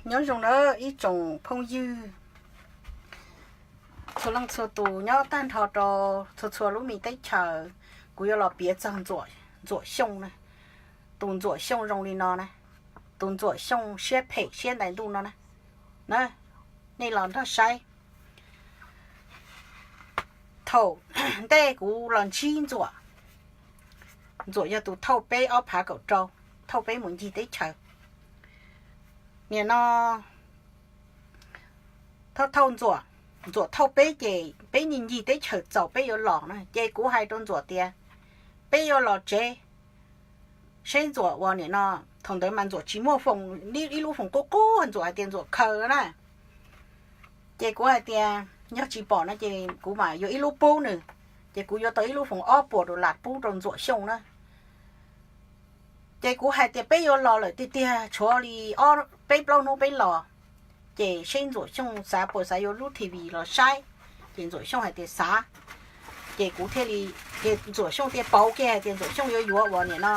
Nyob zoo na ib tsoom phooj ywg txhua leej txhua tus nyob tag nrho rau txhua txhua lub me teb chaws. Kuv yuav los piav txog Ntxuam Xyooj na. Tus Ntxuam Xyooj zoo li no na, tus Ntxuam Xyooj siab phem siab ntais ntuj no na. Nej los nrog saib. Thaum ntej kuv los ntsib Ntxuam, Ntxuam yog tus thauj peb ob phav kaum rau, thauj peb mus ncig teb chaws. Nim no thauj thauj Ntxuam, Ntxuam thauj peb ces peb ncig ncig teb chaws txaus peb yuav los na, ces kuv hais rau Ntxuam tias peb yuav los tsev seb Ntxuam ua nim no. Thaum ntawd mas Ntxuam tsis muaj foos, ib lub foos qub qub, Ntxuam hais tias Ntxuam khaws na. Ces kuv hais tias yog tsis pom no ces kuv mam yuav ib lub pub nws. Ces kuv yuav tau ib lub foos ob puas dollar pub rau Ntxuam Xyooj na. Ces kuv hais tias peb yuav los lawm tiag tiag, tshuav li ob peb plaub hnub peb los, ces seb Ntxuam Xyooj xav puas xav yuav lub T V los saib. Ces Ntxuam Xyooj hais tias xav. Ces kuv thiaj li, ces Ntxuam Xyooj thiaj pauv kiag hais tias Ntxuam Xyooj yuav yuav ua nim no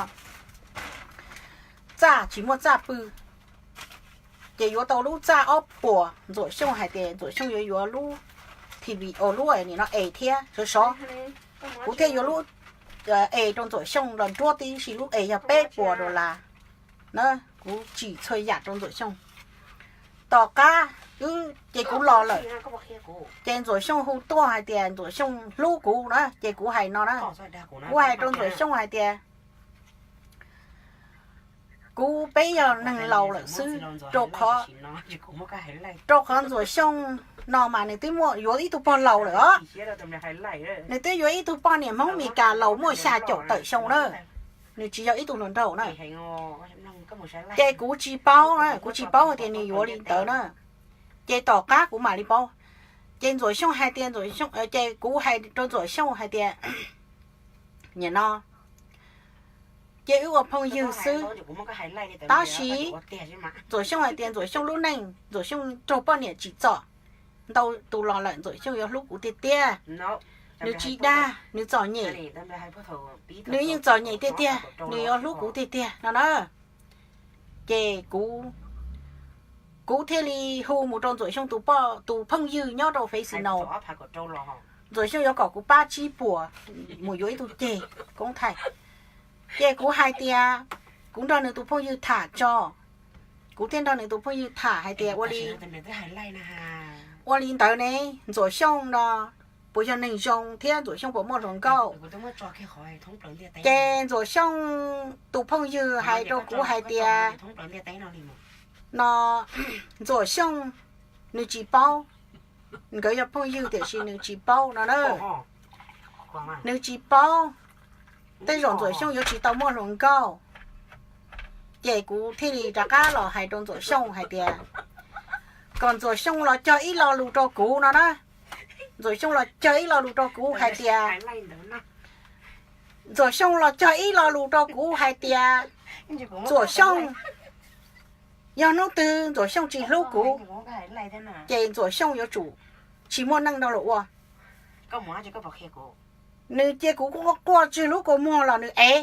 txaj tsis muaj txaj pw. Ces yuav tau lub txaj ob puas, Ntxuam Xyooj hais tias Ntxuam Xyooj yuav yuav lub T V, lub nim no es thiab sov sov. Kuv thiaj yuav lub es rau Ntxuam Xyooj los nruab tib si, lub es yog peb puas dollar na. Kuv tsim txhua yam rau Ntxuam Xyooj. Tom qab ces kuv los lawm, ces Ntxuam Xyooj hu tuaj hais tias Ntxuam Xyooj hlub kuv na, ces kuv hais no na, kuv hais rau Ntxuam Xyooj hais tias kuv peb yog neeg laus lawm xwb, rau qhov Ntxuam Xyooj no mas nws twb muaj yuav ib tug pog laus lawm os. Nws twb yuav ib tug poj niam Hmoob Mes Kas laus muaj xya caum tawm xyoo na, nws tsis yog ib tug hluas nraug na. Ces kuv tsis paub, kuv tsis paub hais tias nws yuav li ntawd na. Ces tom qab kuv mam li paub. Ces Ntxuam Xyooj hais tias, ces kuv hais rau Ntxuam Xyooj hais tias, nim no ces wb ua phooj ywg xwb. Tab sis Ntxuam Xyooj hais tias Ntxuam Xyooj lub neej, Ntxuam Xyooj raug poj niam tsim txom ntau tus los lawm, Ntxuam Xyooj yuav hlub kuv tiag tiag. Nws tsis dag, nws txom nyem, nws yeej txom nyem tiag tiag, nws yuav hlub kuv tiag tiag no na. Ces kuv thiaj li hu mus rau Ntxuam Xyooj tus phooj ywg nyob rau Fresno. Ntxuam Xyooj yuav kom kuv pab tsib puas mus yuav ib tug ceg koob thaij. Ces kuv hais tias kuv nrog nws tus phooj ywg tham tso. Kuv thiaj nrog nws tus phooj ywg tham hais tias ua li ntawd ne, Ntxuam Xyooj no puas yog neeg zoo thiab Ntxuam Xyooj puas muaj hluas nkauj? Ces Ntxuam Xyooj tus phooj ywg hais rau kuv hais tias no, Ntxuam Xyooj nws tsis paub, nkawd yog phooj ywg tiam sis nws tsis paub no na. Nws tsis paub, tej zaum Ntxuam Xyooj yuav tsis tau muaj hluas nkauj. Ces kuv thiaj li rov qab los hais rau Ntxuam Xyooj hais tias kom Ntxuam Xyooj los cog ib lo lus rau kuv no na. Ntxuam Xyooj los cog ib lo lus rau kuv hais tias, Ntxuam Xyooj los cog ib lo lus rau kuv hais tias Ntxuam Xyooj, yog hnub twg Ntxuam Xyooj tsis hlub kuv, ces Ntxuam Xyooj yuav tsum tsis muaj neej nrog luag ua. Nws cia kuv quaj quaj tsw lub kua muag los nws ev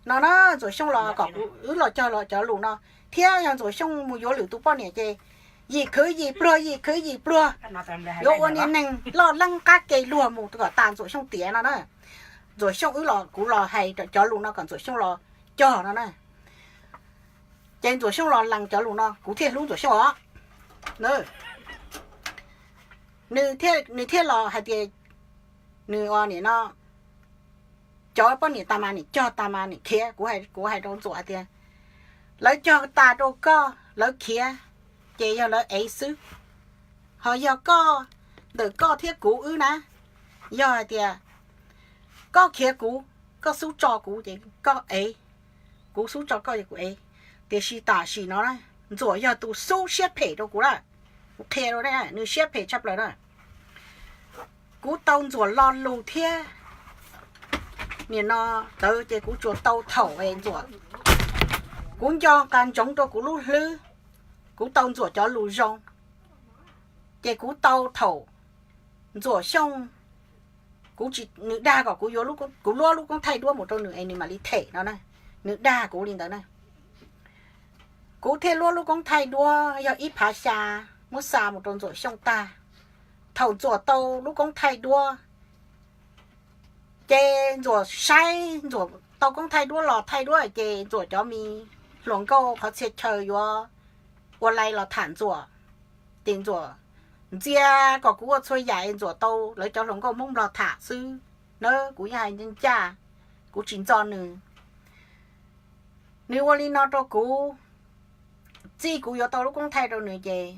no na. Ntxuam Xyooj los kom kuv wb los cog los cov lus no, thiab yog Ntxuam Xyooj mus yuav lwm tus poj niam ces yim khwv yim pluag, yim khwv yim pluag, yuav ua niag neeg loj leeb qab ke luag mus kom tas Ntxuam Xyooj tiav no na. Ntxuam Xyooj wb los, kuv los hais cov lus no kom Ntxuam Xyooj los cog no na. Ces Ntxuam Xyooj los lees cov lus no kuv thiaj hlub Ntxuam Xyooj os. Nws thiaj los hais tias nws ua nim no cov poj niam tas mas nim cog tas mas nim khiav. Kuv hais rau Ntxuam hais tias lawv cog tas rau koj, lawv khiav ces yog lawv ev xwb. Ho yog koj, ntawm koj thiab kuv wb na, yog hais tias koj khiav kuv, koj xub tso kuv ces koj ev, kuv xub tso koj ces kuv ev. Tiam sis tam sim no Ntxuam yog tus xub siab phem rau kuv lawm. Kuv qhia rau nej, nws siab phem tshaj plaws na. Kuv tau Ntxuam lo lus thiab nim no tawv ces kuv tsuas tau thaum Ntxuam, kuv nco qas ntsoov rau kuv lub hlwb, kuv tau Ntxuam cov lus zoo. Ces kuv tau thaum Ntxuam Xyooj, Kuv tsis, nws dag kom kuv yuav, kuv luab lub koob thaij duab mus rau nws es nws mam li them no na. Nws dag kuv li ntawd na. Kuv thiaj luab lub koob thaij duab yog ib phav xya, muab xa mus rau Ntxuam Xyooj tag. Thaum Ntxuam tau lub koob thaij duab, ces Ntxuam saib Ntxuam tau koob thaij duab los thaij duab ces Ntxuam cov me hluas nkauj qhov txhia chaw yuav ua li los tham Ntxuam. Ces Ntxuam ntxias kom kuv ua txhua yam es Ntxuam tau lawv cov hluas nkauj Hmoob Nplog tham xwb na. Kuv yeej hais ncaj ncaj, kuv tsis ntxo nws. Nws ua li no rau kuv, txij kuv yuav tau lub koob thaij rau nws ces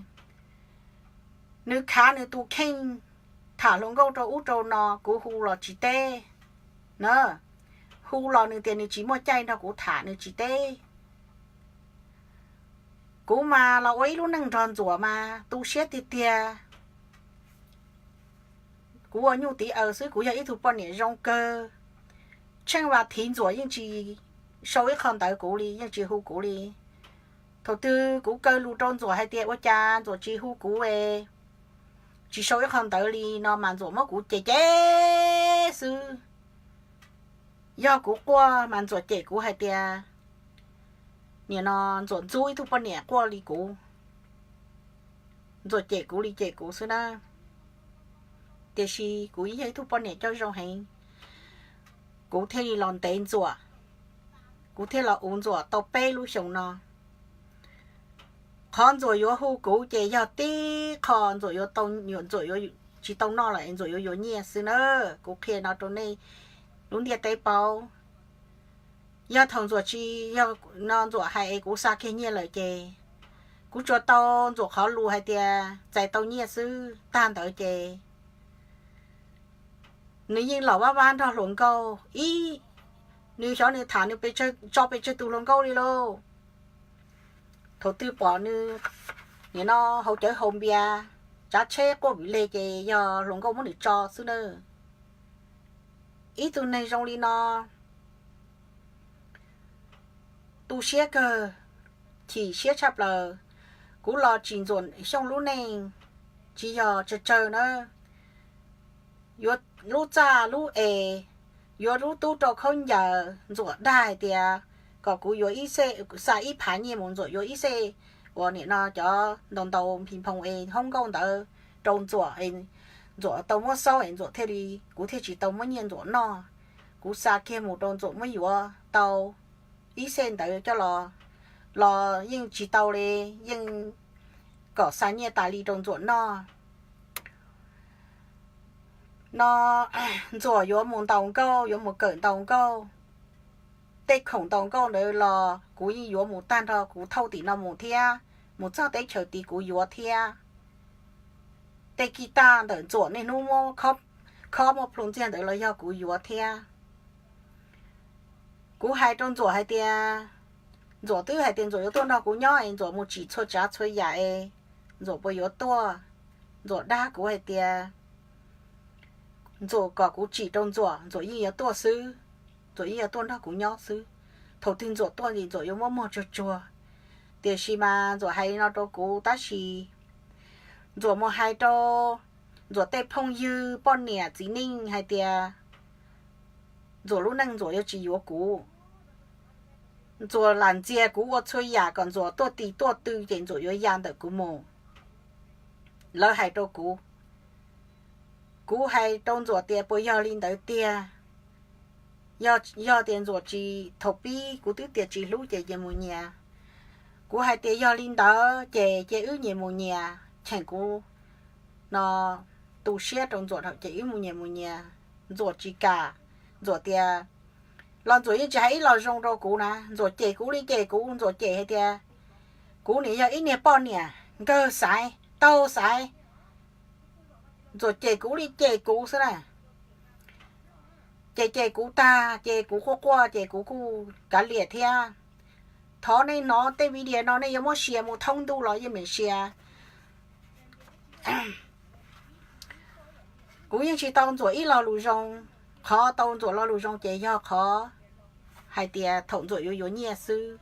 nws khav nws tus kheej tham hluas nkauj rau ub rau no, kuv hu los tsis teb na. Hu los nws tias nws tsis muaj caij nrog kuv tham, nws tsis teb. Kuv mas los ua ib lub neej nrog Ntxuam mas tu siab tiag tiag. Kuv ua nyuj tiv aws xwb, kuv yog ib tug poj niam zoo kawg. Tsheej Vas Thiv Ntxuam yeej tsis sau ib qho ntawv kuv li, yeej tsis hu kuv li. Thaum twg kuv kaw lus rau Ntxuam hais tias ua cas Ntxuam tsis hu kuv, tsis sau ib qho ntawv li no mas Ntxuam muab kuv cem cem xwb. Yog kuv quaj mas Ntxuam cem kuv hais tias, nim no Ntxuam ntxub ib tug poj niam quaj li kuv. Ntxuam cem kuv li cem kuv xwb na. Tiam sis kuv yog ib tug poj niam coj zoo heev, kuv thiaj li los ntev Ntxuam, kuv thiaj los uv Ntxuam tau peb lub xyoo no. Qhov Ntxuam yuav hu kuv ces yog tib qho Ntxuam yuav tau, Ntxuam yuav tsis tau noj los es Ntxuam yuav yuav nyiaj xwb na. Kuv qhia no rau nej lub ntiaj teb paub. Yog thaum Ntxuam tsis, yog no Ntxuam hais es kuv xa kiag nyiaj lawm ces kuv tsuas tau Ntxuam qhov lus hais tias txais tau nyiaj xwb, tag ntawd ces nws yeej los vab vab nrog hluas nkauj ib, nws xyov nws tham nws tso pes tsawg tus hluas nkauj li lauj. Thaum twg pom nws nim no haus cawv haus npias, tsav tsheb quaj vim leg ces yog hluas nkauj muab nws tso xwb na. Ib tug neeg zoo li no tu siab kawg, chim siab tshaj plaws. Kuv los tsim Ntxuam Xyooj lub neej tsis yog tsawg tsawg na. Yuav lub txaj lub es, yuav lub tub rau khaub ncaws, Ntxuam dag hais tias kom kuv yuav ib xej, xa ib phav nyiaj mus Ntxuam yuav ib xej uas nim no cov ntau ntau nphis nphoo es hoob nkauj ntawd rau Ntxuam, Ntxuam tau muab xauj es Ntxuam thiaj li, kuv thiaj tsis tau muab nyiaj Ntxuam noj. Kuv xa kiag mus rau Ntxuam muab yuav tau ib xej ntawd coj los, los yeej tsis tau li, yeej kom xa nyiaj tas li rau Ntxuam noj. No Ntxuam yuav mus ntaus nkauj, yuav mus kawm ntaus nkauj. Tej khoom ntaus nkauj ntawd los kuv yeej yuav mus tag nrho, kuv thauj tim no mus thiab, mus txog teb chaws tid kuv yuav thiab. Tej kis taj ntawm Ntxuam niaj hnub muab khob muab plhu ntxiag ntawd los yog kuv yuav thiab. Kuv hais rau Ntxuam hais tias, Ntxuam twb hais tias Ntxuam yuav tuaj nrog kuv nyob es Ntxuam mus tsim txhua tsav txhua yam es Ntxuam puas yuav tuaj. Ntxuam dag kuv hais tias Ntxuam kom kuv tsim rau Ntxuam, Ntxuam yeej yuav tuaj xwb, Ntxuam yeej yuav tuaj nrog kuv nyob xwb. Thaum twg Ntxuam tuaj ces Ntxuam yuav muaj muag tsuag tsuag. Tiam sis mas Ntxuam hais li no rau kuv tab sis Ntxuam mus hais rau Ntxuam tej phooj ywg poj niam txiv neej hais tias Ntxuam lub neej Ntxuam yuav tsis yuav kuv. Ntxuam lam ntxias kuv ua txhua yam kom Ntxuam tuaj tis tuaj tw ces Ntxuam yuav ya ntawm kuv mus. Lawv hais rau kuv. Kuv hais rau Ntxuam tias puas yog li ntawd tiag. Yog, yog tias Ntxuam tsis, thaum pib kuv twb tias tsis hlub ces cia mus nyias. Kuv hais tias yog li ntawd ces cia wb nyias mus nyias, cheem kuv no tu siab rau Ntxuam ces wb mus nyias mus nyias. Ntxuam tsis kam, Ntxuam tias, los Ntxuam yeej tsis hais ib lo zoo rau kuv na, Ntxuam cem kuv li cem kuv, Ntxuam cem hais tias kuv nim yog ib niag poj niam nkawg xaiv taug xaiv. Ntxuam cem kuv li cem kuv xwb na. Ces cem kuv tag ces kuv quaj quaj ces kuv kuj kav liam thiab. Thov nej hnov tej video no nej yuav muab share mus thoob ntuj los yeej meem share. Kuv yeej tsis tau Ntxuam ib lo lus zoo. Qhov tau Ntxuam lo lus zoo ces yog qhov hais tias thaum Ntxuam yuav yuav nyiaj xwb.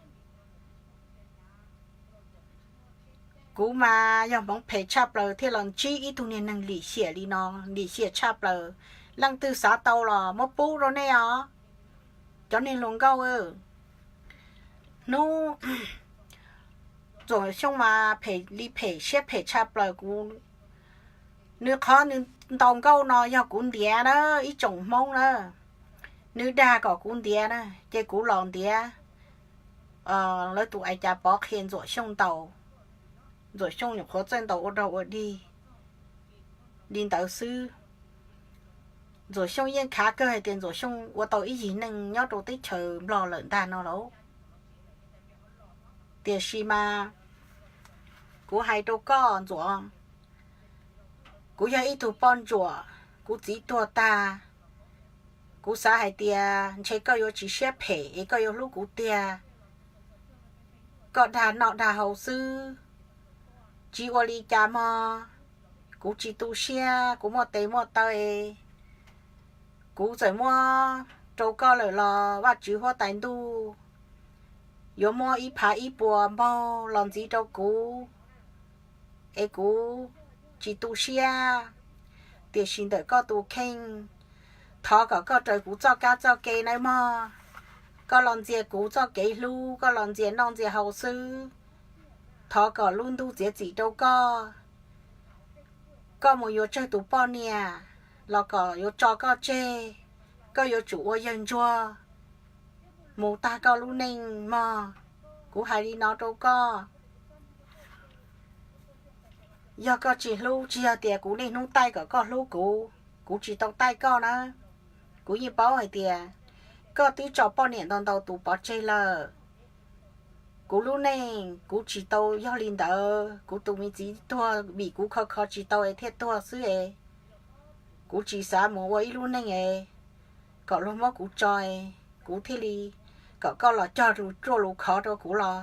Kuv mas yog hmoov phem tshaj plaws thiaj los ntsib ib tug niag neeg lim hiam li no, lim hiam tshaj plaws. Leej twg xav tau los muab pub rau nej os, cov neeg hluas nkauj. Hnub Ntxuam Xyooj mas phem li phem, siab phem tshaj plaws. Kuv, nws qhov nws ntaus nkauj no yog kuv ntiav na, ib tsoom Hmoob na, nws dag kom kuv ntiav na, ces kuv los ntiav lawv tus ais cas pov qhia Ntxuam Xyooj ntaus. Ntxuam Xyooj nyuam qhuav txawj ntaus ua dog ua dig li ntawd xwb. Ntxuam Xyooj yeej khav kawg hais tias Ntxuam Xyooj ua tau ib yig neej nyob rau teb chaws Nplog lawm ntag no lauj. Tiam sis mas kuv hais rau koj Ntxuam, kuv yog ib tug poj ntsuam, kuv txiv tuag tag, kuv xav hais tias ntshe koj yuav tsis siab phem es koj yuav hlub kuv tiag. Koj dag noj dag haus xwb, tsis ua li cas mog. Kuv tsis tu siab, kuv muaj tes muaj taw, kuv txawm muab rau koj lawm los Vajtswv huab tais ntuj yuav muab ib phav ib puas npaug los ntxiv rau kuv, es kuv tsis tu siab. Tiam sis ntawm koj tus kheej, thov kom koj raws kuv txoj kab txoj ke nawb mog. Koj los ntxias kuv txoj kev hlub, koj los ntxias noj ntxias haus xwb. Thov kom lub ntuj txiav txim rau koj. Koj mus yuav tsawg tus poj niam los kom yuav tso koj tseg, koj yuav tsum ua yawg ntsuag mus tag koj lub neej mog. Kuv hais li no rau koj. Yog koj tsis hlub, tsis yog tias kuv niaj hnub taij kom koj hlub kuv, kuv tsis tau taij koj na. Kuv yeej paub hais tias koj twb tso poj niam ntau ntau tus pov tseg lawm. Kuv lub neej kuv tsis tau yog li ntawd, kuv tus me txiv tuag vim kuv kho kho tsis tau es thiaj tuag xwb es. Kuv tsis xav mus ua ib lub neej es kom luag muab kuv tso es kuv thiaj li kom koj los cog lus ruaj lus khov rau kuv los.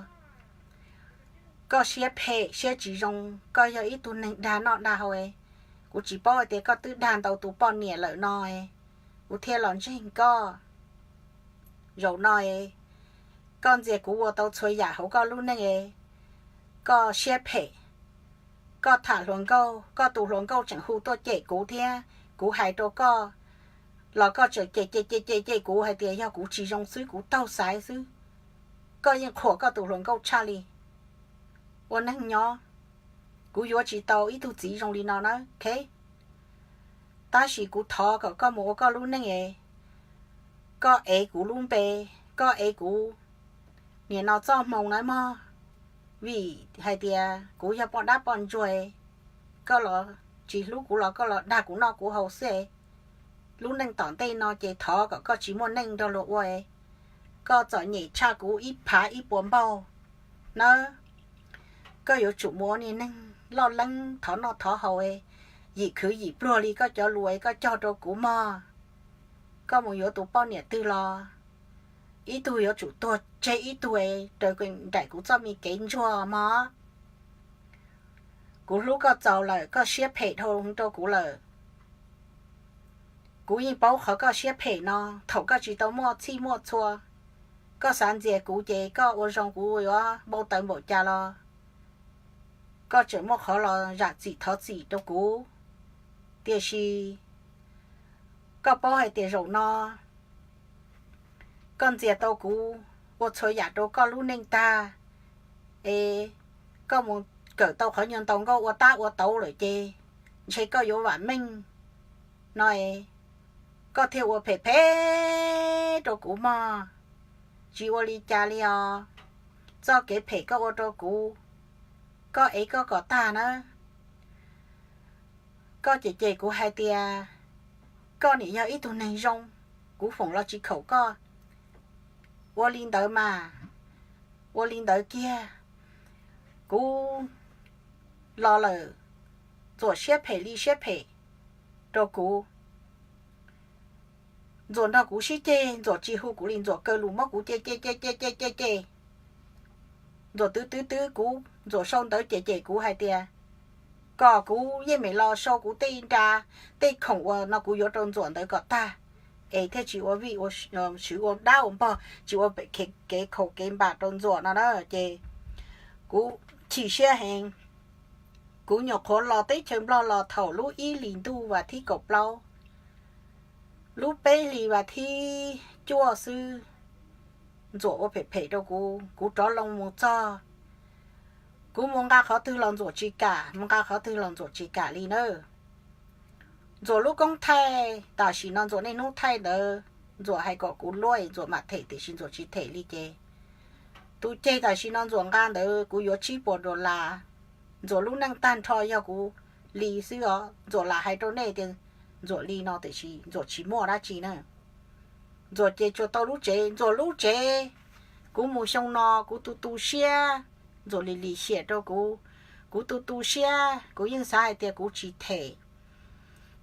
Koj siab phem siab tsis zoo, koj yog ib tug neeg dag noj dag haus es. Kuv tsis paub hais tias koj twb dag ntau tus poj niam lawm no es kuv thiaj los ntseeg koj. Zaum no es koj ntxias kuv ua tau txhua yam hauv koj lub neej es koj siab phem. Koj tham hluas nkauj, koj tus hluas nkauj tseem hu tuaj cem kuv thiab kuv hais rau koj los koj tseem cem cem cem cem cem kuv hais tias yog kuv tsis zoo xwb, kuv taug xaiv xwb. Koj yeej qhuas koj tus hluas nkauj tshaj li. Ua neeg nyob, kuv yuav tsis tau ib tug txiv zoo li no na, ok? Tab sis kuv thov kom koj mus ua koj lub neej es koj ev kuv lub npe, koj ev kuv nim no txoj hmoo nawb mog. Vim hais tias kuv yog poj dab poj ntsuag, koj los tsis hlub kuv los koj los dag kuv noj kuv haus xwb es. Lub neej tom ntej no ces thov kom koj tsis muaj neej nrog luag ua es. Koj txom nyem tshaj kuv ib phav ib puas npaug nawb. Koj yuav tsum mus ua niag neeg loj leeb thov noj thov haus es, yim khwv yim pluag li koj cov lus es koj cog rau kuv mog. Koj mus yuav tus poj niam twg los ib tug yuav tsum tuag tseg ib tug es raws nraim kuv txoj me kev ntsuag mog. Kuv hlub koj txaus lawm, koj siab phem dhau rau kuv lawm. Kuv yeej paub qhov koj siab phem no, thaum koj tsis tau muaj txhij muaj txhua, koj xav ntxias kuv ces koj ua zoo kuv yuav npau taws npaum cas los koj tseem muaj qhov los zam txim thov txim rau kuv. Tiam sis koj paub hais tias zaum no koj ntxias tau kuv, ua txhua yam rau koj lub neej tag, es koj mus kawm tau qhov nyuag ntaus nkauj ua tab ua tauv lawm ces ntshe koj yuav vam meej no es, koj thiaj ua phem phem rau kuv mog. Tsis ua li cas li os. Txoj kev phem koj ua rau kuv, koj ev koj kom tag na. Koj cem cem kuv hais tias koj nim yog ib tug neeg zoo, kuv foom los tsis khaum koj. Ua li ntawd mas, ua li ntawd kiag, kuv los lawm, Ntxuam siab phem li siab phem rau kuv. Ntxuam nrog kuv sib ceg, Ntxuam tsis hu kuv li, Ntxuam kaw lus muab kuv ce ce ce ce ce ce ce. Ntxuam twv twv twv kuv, Ntxuam sau ntawv cem cem kuv hais tias kom kuv yeej meem los sau kuv tej nra, tej khoom uas no kuv yuav rau Ntxuam ntawd kom tag, es thiaj tsis ua vij ua sw ua dab ua npog, tsis ua kev khaus kev npam rau Ntxuam no na. Ces kuv chim siab heev. Kuv nyuam qhuav los teb chaws Nplog los thaum lub ib hlis ntuj vas thib kaum plaub, Lub peb hlis vas thib cuaj xwb, Ntxuam ua phem phem rau kuv, kuv rov loo mus txog, kuv mus nqa qhov twg los Ntxuam tsis kam, mus nqa qhov twg los Ntxuam tsis kam li na. Ntxuam lub koob thaij tam sim no Ntxuam niaj hnub thaij ntawd, Ntxuam hais kom kuv luaj Ntxuam mam them tiam sis Ntxuam tsis them li ces tus ceg tam sim no Ntxuam nqa ntawd kuv yuav tsib puas dollar. Ntxuam lub neej tag nrho yog kuv li xwb os. Ntxuam lam hais rau nej tias Ntxuam li no tiam sis Ntxuam tsis muaj dab tsi na. Ntxuam ces tsuas tau lub tsev, Ntxuam lub tsev. Kuv mus xyoo no kuv tu tu siab, Ntxuam lim lim hiam rau kuv, kuv tu tu siab kuv yeej xav hais tias kuv tsis them.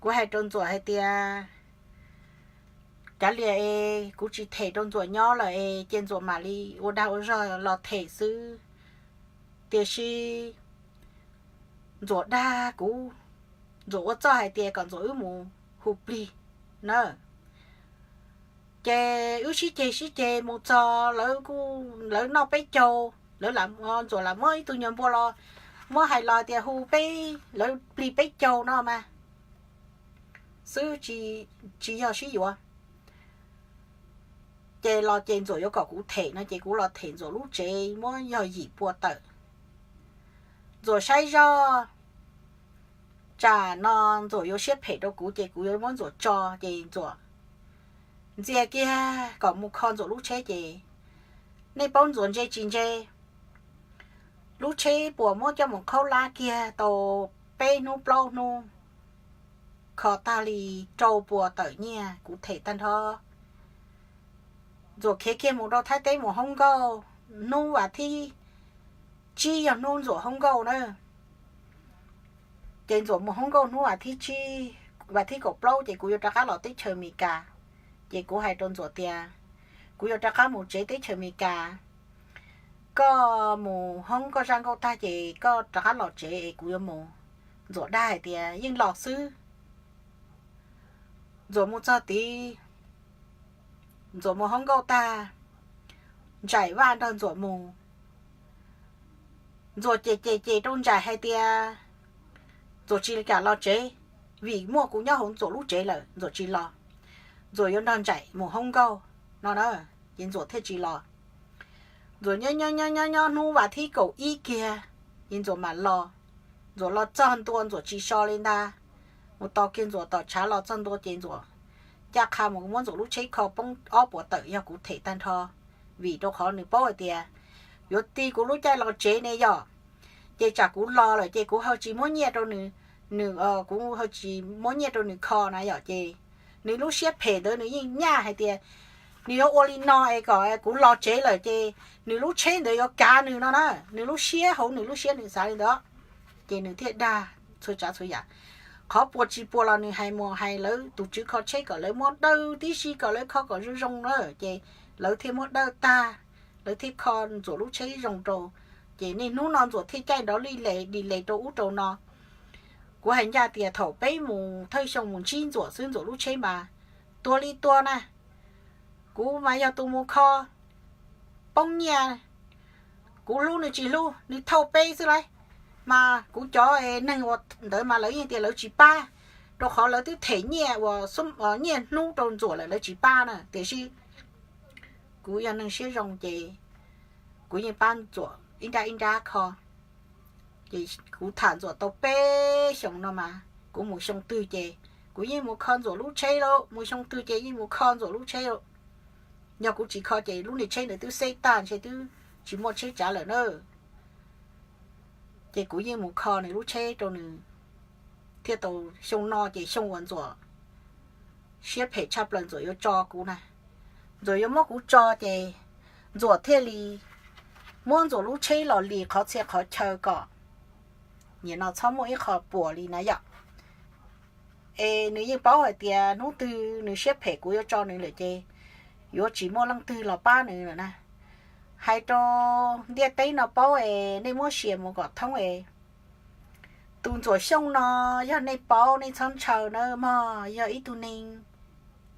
Kuv hais rau Ntxuam hais tias, Cav liam es kuv tsis them rau Ntxuam nyob lawm es ces Ntxuam mam li ua dag ua zog los them xwb. Tiam sis Ntxuam dag kuv, Ntxuam ua txuj hais tias kom Ntxuam wb mus hu plig na. Ces wb sib ceg sib ceg mus txog lawv noj peb caug, lawv, Ntxuam lam muab ib tug nyuag npua los, muab hais los tias hu peb, lawv plig peb caug no mas xwb, tsis yog sib yuav. Ces los ces Ntxuam yuav kom kuv them no ces kuv los them Ntxuam lub tsev muab yog yim pua tawm. Ntxuam saib zoj, tsam no Ntxuam yuav siab phem rau kuv ces kuv yuav muab Ntxuam tso ces Ntxuam ntxias kiag kom mus kho Ntxuam lub tsheb ces nej paub Ntxuam ntse tsis ntse. Lub tsheb puas muab coj mus khaub lab kiag tau peb hnub plaub hnub, kho tag li rau puas tawm nyiaj kuv them tag nrho. Ntxuam khiav kiag mus rau Thaib teb mus hoob nkauj, hnub vas thib tsib yog hnub Ntxuam hoob nkauj na. Ces Ntxuam mus hoob nkauj hnub vas thib tsib, vas thib kaum plaub ces kuv yuav rov qab los teb chaws Amelikas. Ces kuv hais rau Ntxuam tias, Kuv yuav rov qab mus tsev teb chaws Amelikas, koj mus hoob koj zaj nkauj tag ces koj rov qab los tsev es kuv yuav mus. Ntxuam dag hais tias, Yeej los xwb. Ntxuam mus txog tid, Ntxuam mus hoob nkauj tag, Ntsaim Vaj nrog Ntxuam mus. Ntxuam ces ces ces rau Ntsaim hais tias Ntxuam tsis kam los tsev, vim muaj kuv nyob hauv Ntxuam lub tsev lawm Ntxuam tsis los, Ntxuam yuav nrog Ntsaim mus hoob nkauj no na, ces Ntxuam thiaj tsis los. Ntxuam nyob nyob nyob nyob hnub vas thib kaum ib kiag, ces Ntxuam mam los. Ntxuam los txog ntua Ntxuam tsis so li ntag, mus tos kiag Ntxuam tom tshav los txog ntua ces Ntxuam ncaj qha mus muab Ntxuam lub tsheb kho poob ob puas tawm yog kuv them tag nrho, vim rau qhov nws paub hais tias yuav ti kuv lub caij los tsev ne yom. Ces tsam kuv los lawm ces kuv ho tsis muab nyiaj rau nws, nws, kuv ho tsis muab nyiaj rau nws kho na yom, ces nws lub siab phem ntawd nws yeej nyaj hais tias nws yuav ua li no es kom kuv los tsev lawm ces nws lub tsheb ntawd yuav kav nws no na, nws lub siab hauv nws lub siab nws xav li ntawd. Ces nws thiaj dag txhua tsav txhua yam. Qhov puas tsis puas los nws hais mus hais lawv tus tswv kho tsheb kom lawv muab dawb tib si kom lawv kho kom zoo zoo na, ces lawv thiaj muab dawb tag, lawv thiaj kho Ntxuam lub tsheb zoo rau. Ces niaj hnub no Ntxuam thiaj caij nrov li les di les rau ub rau no. Kuv hais ncaj tias thaum peb mus thawj xyoo mus ntsib Ntxuam xwb Ntxuam lub tsheb mas tuag li tuag na. Kuv mas yog tus mus kho poob nyiaj, kuv hlub nws tsis hlub nws thauj peb xwb lauj. Mas kuv cov es neeg ua ntawd mas lawv yeej tias lawv tsis pab, rau qhov lawv twb them nyiaj uas nyiaj hnub rau Ntxuam lawm lawv tsis pab na. Tiam sis kuv yog neeg siab zoo ces kuv yeej pab Ntxuam ib nrab ib nrab kho. Ces kuv tham Ntxuam tau peb xyoos no mas kuv mus xyoo twg ces kuv yeej mus kho Ntxuam lub tsheb lauj, mus xyoo twg ces yeej mus kho Ntxuam lub tsheb lauj. Yog kuv tsis kho ces lub niag tsheb ntawd twb xeb tag ntshe twb tsis muaj tsheb tsav lawm na. Ces kuv yeej mus kho nws lub tsheb rau nws, thiaj tau xyoo no ces xyoo uas Ntxuam siab phem tshaj plaws Ntxuam yuav tso kuv na. Ntxuam yuav muab kuv tso ces Ntxuam thiaj li muab Ntxuam lub tsheb los li qhov txhia qhov chaw kom nim no txhob muaj ib qho puas li na yom. Es nws yeej paub hais tias hnub twg nws siab phem kuv yuav tso nws lawm ces yuav tsis muaj leej twg los pab nws lawm na. Hais rau ntiaj teb no paub es nej muab sia mus kom thoob es tus Ntxuam Xyooj no yog nej paub nej txhob ntshaw na mog, yog ib tug neeg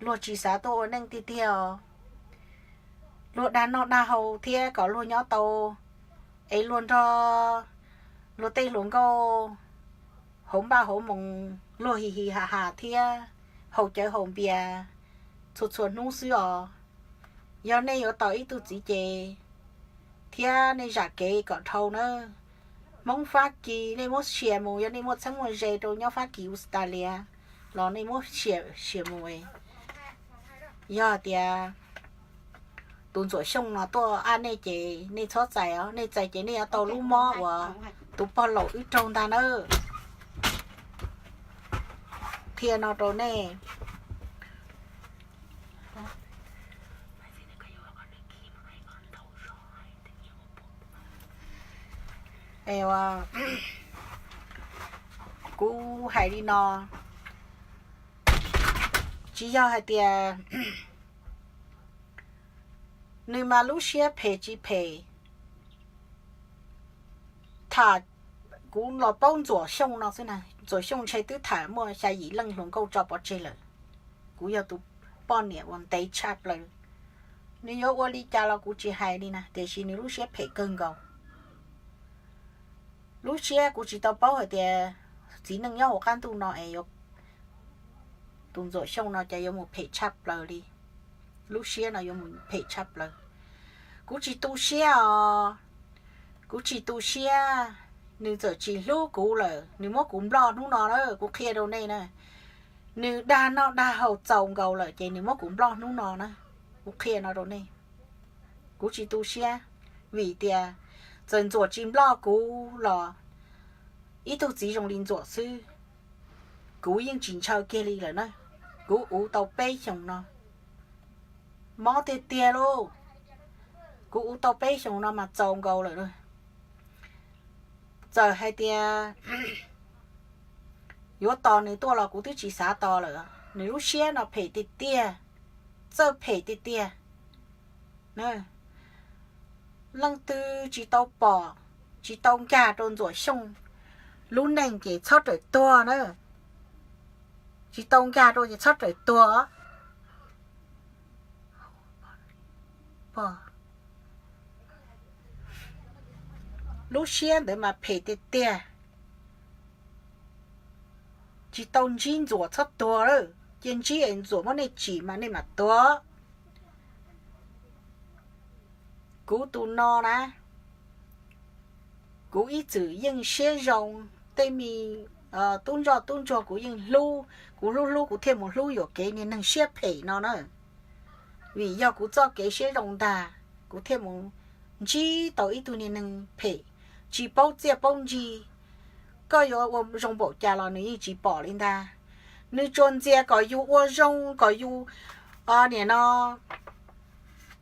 luag tsis xav tuaj ua neej tiag tiag os. Luag dag noj dag haus thiab kom luag nyob tau, es luag nrog luag tej hluas nkauj hauv npaj hauv moos luag hi hi ha ha thiab haus cawv haus npias, txhua txhua hnub xwb os. Yog nej yuav tau ib tug txiv ces thiab nej zam kev kom dhau nawb. Hmoob Fab Kis nej muab share mus, yog nej muaj txheeb muaj ze rau nyob Fab Kis, Australia los nej muab share mus. Yog tias tus Ntxuam Xyooj no tuaj ab nej ces nej txhob txais os, nej txais ces nej yuav tau lub mob uas tus pog laus wb raug ntag nawb. Qhia no rau nej. Kuv hais li no, tsis yog hais tias nws mas lub siab phem tsis phem. Tham, kuv los paub Ntxuam Xyooj no xwb na, Ntxuam Xyooj ntshe twb tham muaj xya yim leej hluas nkauj tso pov tseg lawm. Kuv yog tus poj niam uas ntev tshaj plaws. Nws yuav ua li cas los kuv tsis hais li na, tiam sis nws lub siab phem kawg nkaus. Lub siab kuv tsis tau paub hais tias txiv neej nyob hauv qab ntuj no es tus Ntxuam Xyooj no ces yuav mus phem tshaj plaws li. Lub siab no yuav mus phem tshaj plaws. Kuv tsis tu siab os. Kuv tsis tu siab. Nws txawm tsis hlub kuv lawm, nws muab kuv nploj hnub no na, kuv qhia rau nej na. Nws dag noj dag haus txaus nkaus lawm ces nws muab kuv nploj hnub no na. Kuv qhia no rau nej. Kuv tsis tu siab, vim tias txawm Ntxuam tsis nploj kuv los ib tug txiv zoo li Ntxuam xwb, kuv yeej tsis ntshaw kiag li lawm na. Kuv uv tau peb xyoos no, mob tiag tiag lauj. Kuv uv tau peb xyoos no mas txaus nkaus lawm. Txawm hais tias yuav tos nws tuaj los kuv twb tsis xav tos lawm. Nws lub siab no phem tiag tiag, txawj phem tiag tiag. Leej twg tsis tau pom, tsis tau nkag rau Ntxuam Xyooj lub neej ces txhob rawm tuag na. Tsis tau nkag rau ces txhob rawm tuag. Lub siab ntawd mas phem tiag tiag. Tsis tau ntsib Ntxuam txhob tuag lawm, cia ntsib es Ntxuam muab nej tsim mas nej mam tuag. Kuv tus no na, kuv ib txwm yeej siab zoo, tej me tub ntsoj tub ntsuag kuv yeej hlub, kuv hlub hlub kuv thiaj mus hlub yuam kev niag neeg siab phem no na. Vim yog kuv txoj kev siab zoo ntag, kuv thiaj mus ntsib tau ib tug niag neeg phem, tsis paub txiaj paub ntsig. Koj yuav ua zoo npaum cas los nws yeej tsis pom li ntag. Nws tsuas ntxias kom yus ua zoo, kom yus nim no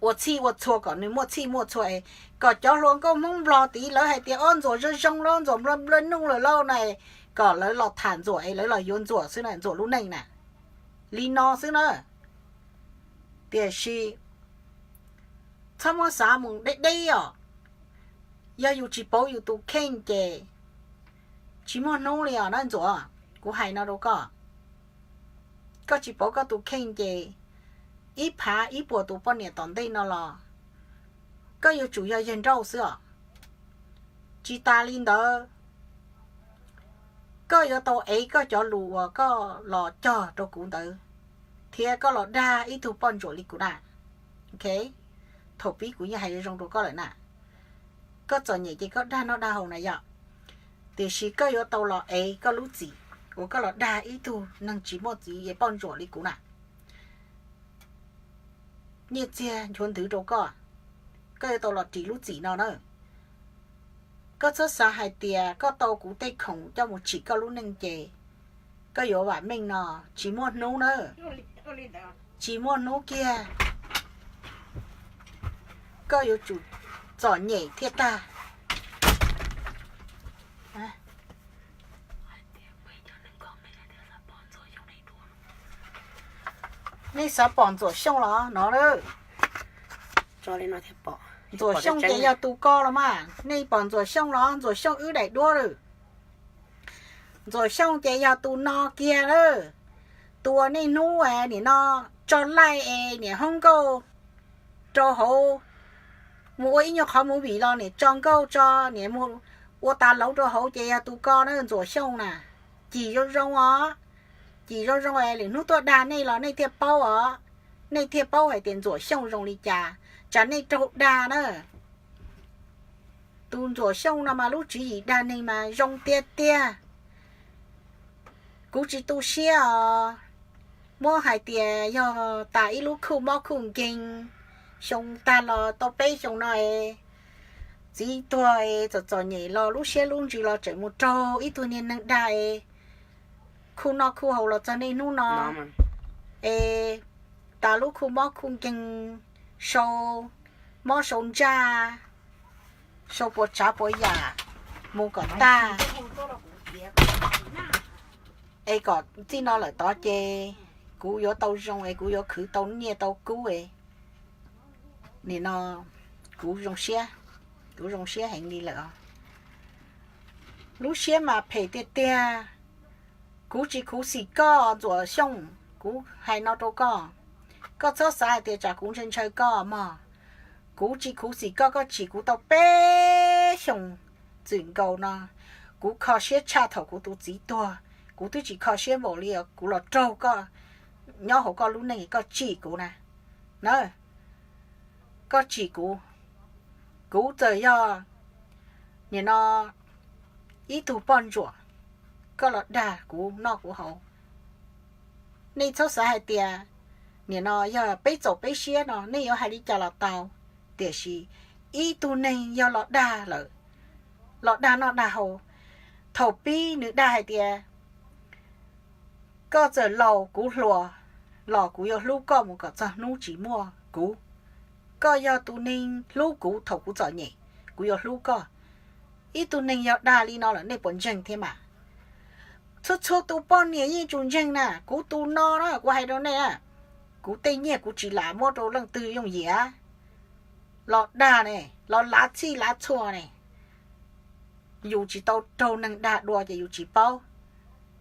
ua txhij ua txhua, kom nws muaj txhij muaj txhua es kom cov hluas nkauj Hmoob Nplog tid lawv hais tias ob Ntxuam zoo zoo lauj, Ntxuam nplua nplua nuj lawm lauj na, kom lawv los tham Ntxuam es lawv los yuav Ntxuam xwb na, Ntxuam lub neej na. Li no xwb na. Tiam sis txhob muab xav mus deb deb os. Yog yus tsis pauv yus tus kheej ces tsis muaj hnub li os na Ntxuam. Kuv hais no rau koj, koj tsis pauv koj tus kheej ces ib phav ib puas tus poj niam tom ntej no los koj yuav tsum yog yawg nrauj xwb os. Tsis tas li ntawd, koj yuav tau ev koj cov lus uas koj los cog rau kuv ntawd, thiab koj los dag ib tug poj ntsuam li kuv na. Thaum pib kuv yeej hais zoo zoo rau koj lawm na, koj txom nyem ces koj dag noj dag haus na yom, tiam sis koj yuav tau los ev koj lub txim uas koj los dag ib tug neeg tsis muaj txiv es poj ntsuam li kuv na. Nyiaj txiag nchuav ntwv rau koj, koj yuav tau los ris lub txim no na. Koj txhob xav hais tias koj tau kuv tej khoom coj mus tsim koj lub neej ces koj yuav vam meej no, tsis muaj hnub na. Tsis muaj hnub kiag, koj yuav tsum txom nyem thiaj tag. Nej xav pom Ntxuam Xyooj los no, Ntxuam Xyooj ces yog tus ko los mas, nej pom Ntxuam Xyooj los? Ntxuam Xyooj wb daim duab lawm. Ntxuam Xyooj ces yog tus no kiag lawm. Tus uas nej hnub nim no tso laij es niam hoob nkauj rau hauv, mus ua ib nyuag qhov movie los niam tso nkauj tso, niam mus ua tas lauv rau hauv ces yog tus ko na Ntxuam Xyooj na. Cim zoo zoo os, cim zoo zoo es lwm hnub tuaj dag nej los nej thiaj paub os. nej thiaj paub hais tias Ntxuam Xyooj zoo li cas, tsam nej raug dag na. Tus Ntxuam Xyooj no mas lub tswv yim dag neeg mas zoo tiag tiag. Kuv tsis tu siab os. Muab hais tias yog tas ib lub khuj mob khuj nkeeg, xyoo tag los tau peb xyoo no es txiv tuag es txom txom nyem los lub siab lub ntsws los tseem mus raug ib tug niag neeg dag es khuj noj khuj haus los txog niaj hnub no es tas lub khuj mob khuj nkeeg, sau mob sau ntsaj, sau puas tsav puas yam mus kom tag es kom txij no lawm tod ces kuv yuav tau zoo es kuv yuav khwv tau nyiaj tau kub es nim no kuv zoo siab, kuv zoo siab heev li lawm. Lub siab mas phem tiag tiag. Kuv tsis khuv xim koj Ntxuam Xyooj, kuv hais no rau koj. Koj txhob xav hais tias tsam kuv ntshaw ntshaw koj mog. Kuv tsis khuv xim koj, koj tsim kuv tau peb xyoos txwm nkaus no. Kuv kho siab tshaj thaum kuv tus txiv tuag, kuv twb tsis kho siab npaum li kuv los raug koj nyob hauv koj lub neej koj tsim kuv na. Na, koj tsim kuv, kuv txawm yog nim no ib tug poj ntsuam, koj los dag kuv noj kuv haus. Nej txhob xav hais tias nim no yog peb txaus peb siab no nej yuav hais li cas los tau, tiam sis ib tug neeg yog los dag lawm, los dag noj dag haus, thaum pib nws dag hais tias koj txawm laus kuv hluas los kuv yuav hlub koj mus kom txog hnub tsis muaj kuv. Koj yog tus neeg hlub kuv thaum kuv txom nyem, kuv yuav hlub koj. Ib tug neeg yog dag li no lawm nej puas ntseeg thiab mas? Txhua txhua tus poj niam yeej tsum ntseeg na, kuv tus no na kuv hais rau nej, kuv tej nyiaj kuv tsis lam muab rau leej twg yooj yim, los dag ne, los lav txhij lav txhua ne. Yus tsis tau raug neeg dag dua ces yus tsis paub,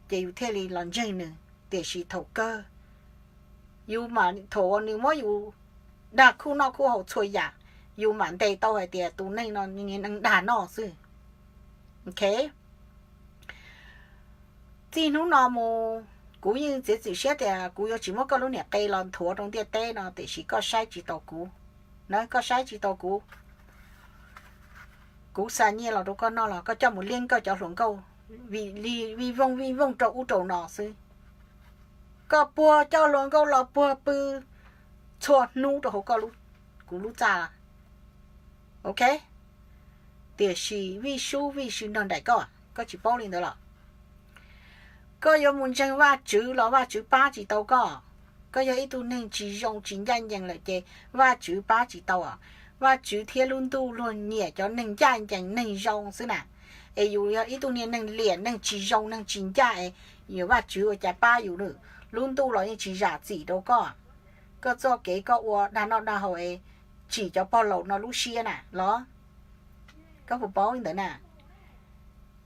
ces yus thiaj li los ntseeg nws. Tiam sis thaum kawg yus mam, thaum uas nws muab yus dag khuj noj khuj haus txhua yam, yus mam ntes tau hais tias tus neeg no neeg dag noj xwb. Ok, txij hnub no mus kuv yeej txiav txim siab tias kuv yuav tsis muab koj lub niam qe los nthuav rau ntiaj teb no, tiam sis koj saib tsis taus kuv. Na, koj saib tsis taus kuv. Kuv xa nyiaj los rau koj noj los koj coj mus liab koj cov hluas nkauj vij vooj vij vooj rau ub rau no xwb. Koj puag coj hluas nkauj los puag pw txhua hnub rau hauv kuv lub txaj. Ok, tiam sis vij sub vij sw nrog nraim koj, koj tsis paub li ntawd los? Koj yuav mus ntseeg Vajtswv los Vajtswv pab tsis tau koj. Koj yog ib tug neeg tsis zoo tsis ncaj ncees lawm ces Vajtswv pab tsis tau. Vajtswv thiab lub ntuj luag nyiam cov neeg ncaj ncees neeg zoo xwb na. Es yus yog ib tug niag neeg liam neeg tsis zoo neeg tsis ncaj es yus Vajtswv ua cas pab yus lwm? Lub ntuj los yeej tsis zam txim rau koj. Koj txoj kev koj ua dag noj dag haus es tsim cov pog laus no lub siab na los? Koj puas paub li ntawd na?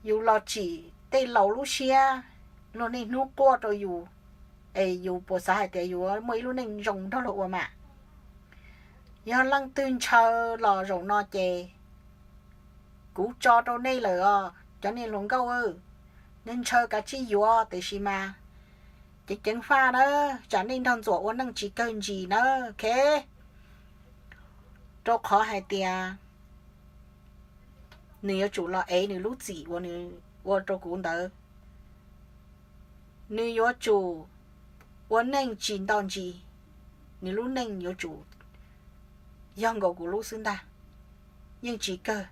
Yus los tsim tej laus lub siab, luag niaj hnub quaj rau yus, es yus puas xav hais tias yus muaj ib lub neej zoo nrog luag ua mas? Yog leej twg ntshaw los zaum no ces kuv tso rau nej lawm os cov niag hluas nkauj, nej ntshaw kav tsij yuav tiam sis mas ceev ceev faj na, tsam nej nrog Ntxuam ua neej tsis kawg ntsis na. Ok, rau qhov hais tias nws yuav tsum los ev nws lub txim uas nws ua rau kuv ntawd. Nws yuav tsum ua neej tsis nto ntsis, nws lub neej yuav tsum yog nkaus kuv lub xwb ntag. Yeej tsis kawg.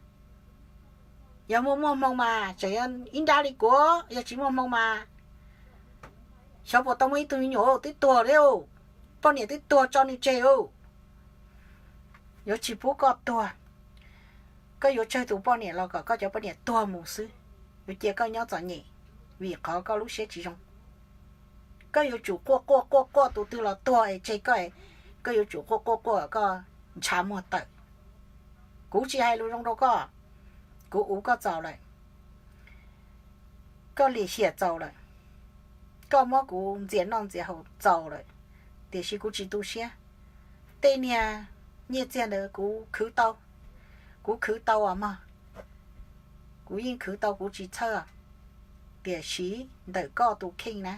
Yog muaj muaj hmoo mas tseem ib nrab li kuv, yog tsis muaj hmoo mas xyov puas tau muaj ib tug me nyuam twb tuag li, poj niam twb tuag tso nws tseg. Yuav tsis pub koj tuag. Koj yuav tsawg tus poj niam los kom koj cov poj niam tuag mus xwb, yuav cia koj nyob txom nyem vim qhov koj lub siab tsis zoo. Koj yuav tsum quaj quaj quaj quaj tus twg los tuag es tseg koj, koj yuav tsum quaj quaj quaj koj ntshav muag tawm. Kuv tsis hais lus zoo rau koj, kuv uv koj txaus lawm, koj lim hiam txaus lawm, koj muab kuv ntxias noj ntxias haus txaus lawm, tiam sis kuv tsis tu siab. Tej niag nyiaj txiag ntawd kuv khwv tau, kuv khwv tau os mog, kuv yeej khwv tau kuv tsis txhawj. Tiam sis ntawm koj tus kheej na,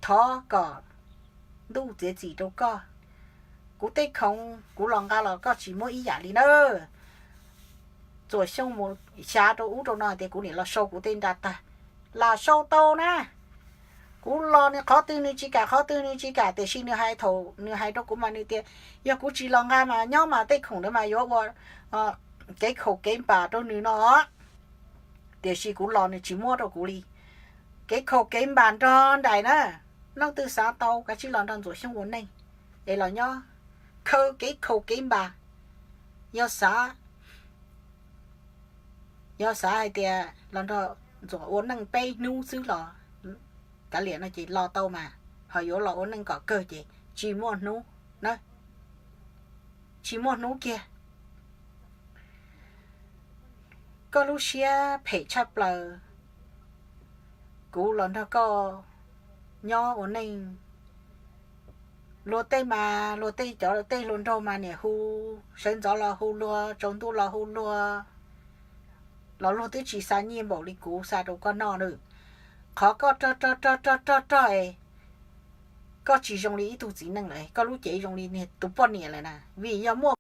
thov kom ntuj txiav txim rau koj. Kuv tej khoom kuv los nqa los koj tsis muab ib yam li nawb. Txuam Xyooj mus xyav rau ub rau no tias kuv niam los sau kuv tej nra tag, los sau tau na. Kuv los nws qhov twg nws tsis kam, qhov twg nws tsis kam, tiam sis nws hais thaum nws hais rau kuv mas nws tias yog kuv tsis los nqa mas nyob mas tej khoom ntawd mas yuav ua kev khaum kev npam rau nws no. Tiam sis kuv los nws tsis muab rau kuv li. Kev khaum kev npam nrog nraim na, leej twg xav tau kav tsij los nrog Ntxuam Xyooj ua neej es los nyob khaws kev khaum kev npam. Yog xav, yog xav hais tias los nrog Ntxuam ua neej peb hnub xwb los kav liam no ces los tau mas, ho yuav los ua neej kom kawg ces tsis muaj hnub na, tsis muaj hnub kiag. Koj lub siab phem tshaj plaws, kuv los nrog koj nyob ua neej. Luag tej mas luag tej cov tej hluas nraug mas niam hu, sawv ntxov los hu luag, tsaus ntuj los hu luag, los luag twb tsis xa nyiaj npaum li kuv xa rau koj noj na. Qhov koj rog rog rog rog rog rog es koj tsis zoo li ib tug txiv neej lawm, koj lub cev zoo li tus poj niam lawm na, vim yog muaj